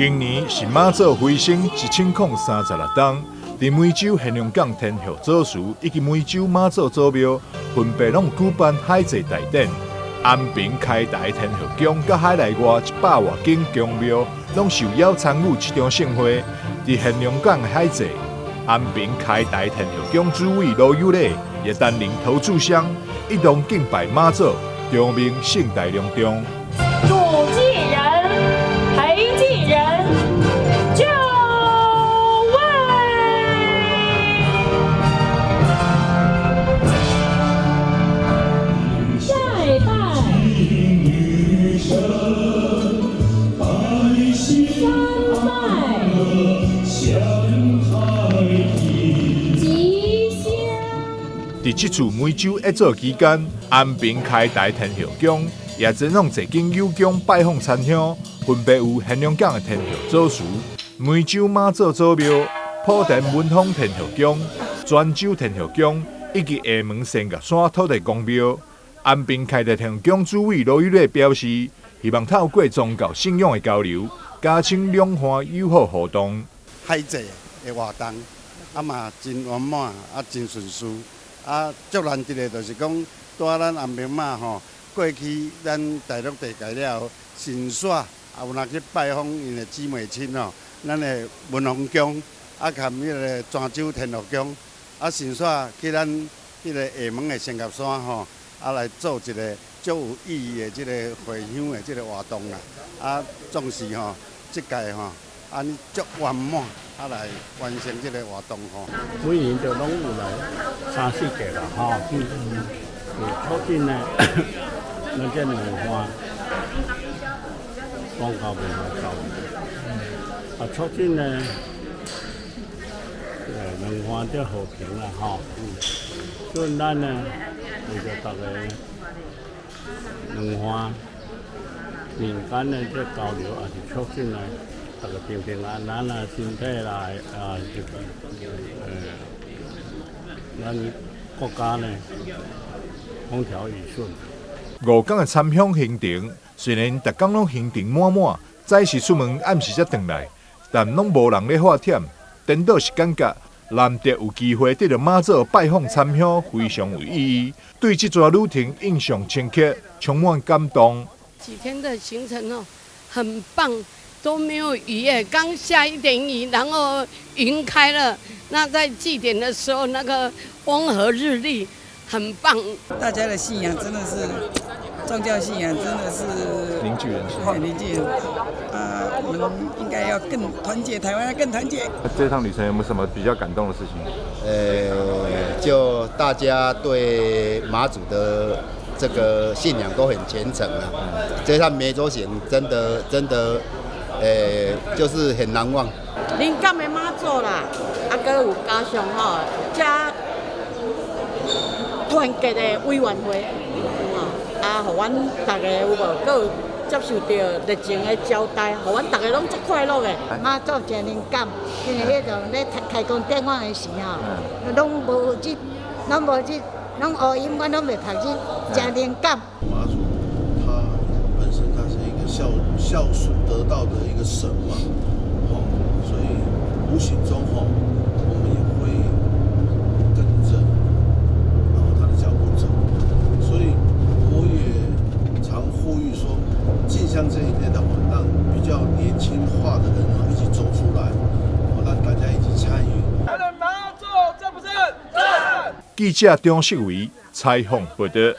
今年是媽祖飛升1036冬，佇梅州玄龍港天后祖祠以及梅州媽祖祖廟，分別攏舉辦海祭大典。安平開台天后宮佮海內外100外間宮廟，攏受邀參與這場盛會。佇玄龍港的海祭，安平開台天后宮主委羅有禮也擔任頭炷香，一同敬拜媽祖，場面盛大隆重。主祭人、陪祭人就位。再拜。三拜。吉祥。佇這次梅州謁祖期間，安平開台天后宮也前往濟間酉宮拜訪參香，分別有玄龍港的天后祖祠、梅州媽祖祖廟、莆田文峰天后宮、泉州天后宮以及廈門仙岳山土地公廟。安平開台天后宮主委羅玉禮表示，希望透過宗教信仰的交流，加深兩岸友好互動。海祭的活動，啊嘛真圓滿，啊真順遂，啊足難得的，就是講，帶咱安平媽吼，過去咱大陸地界了後，順紲也有若去拜訪𪜶的姊妹親吼，咱的文峰宮，啊含彼个泉州天后宮，啊順紲去咱彼个廈門的仙岳山吼，啊來做一個足有意義的這個回鄉的這個活動啦，啊總是吼，這屆吼，按呢足圓滿，啊來完成這個活動吼。每年就攏有來三四屆啦，吼，促進呢，咱這兩岸宗教文化交流，啊，促進呢，兩岸這和平啦，吼，所以咱呢，為著逐个兩岸民間的這交流，也是促進呢，逐个平平安安啊，身體啦，啊，這個，咱國家呢，風調雨順。5天的參香行程，雖然逐工攏行程滿滿，早時出門，暗時才轉來，但攏無人咧發忝。顛倒是感覺難得有機會得著媽祖拜訪參香，非常有意義。對這段旅程印象深刻，充滿感動。幾天的行程哦，很棒，都沒有雨耶，剛下一點雨，然後雲開了。那在祭典的時候，那個風和日麗，很棒。大家的信仰真的是宗教信仰，真的是凝聚人心。凝聚啊，我們應該要更團結，台灣要更團結。這趟旅程有沒有什麼比較感動的事情？就大家對媽祖的這個信仰都很虔誠啊。這趟梅州行真的真的，就是很難忘。靈感的媽祖啦，啊，閣有加上吼，遮團結的委員會，吼，啊，予阮逐个有無，閣有接受著熱情的招待，予阮逐个攏足快樂的。媽祖真靈感，因為彼陣咧開工典禮的時吼，攏無日，攏無日，攏烏陰，阮攏袂曝日，真靈感。媽祖，他本身他是一個孝順得道的一個神嘛，吼，所以無形中吼，我們也會跟着然後他的腳步走，所以我也常呼籲說，進香這一類的話，讓比較年輕化的人一起走出來，讓大家一起參與。記者張世維採訪報導。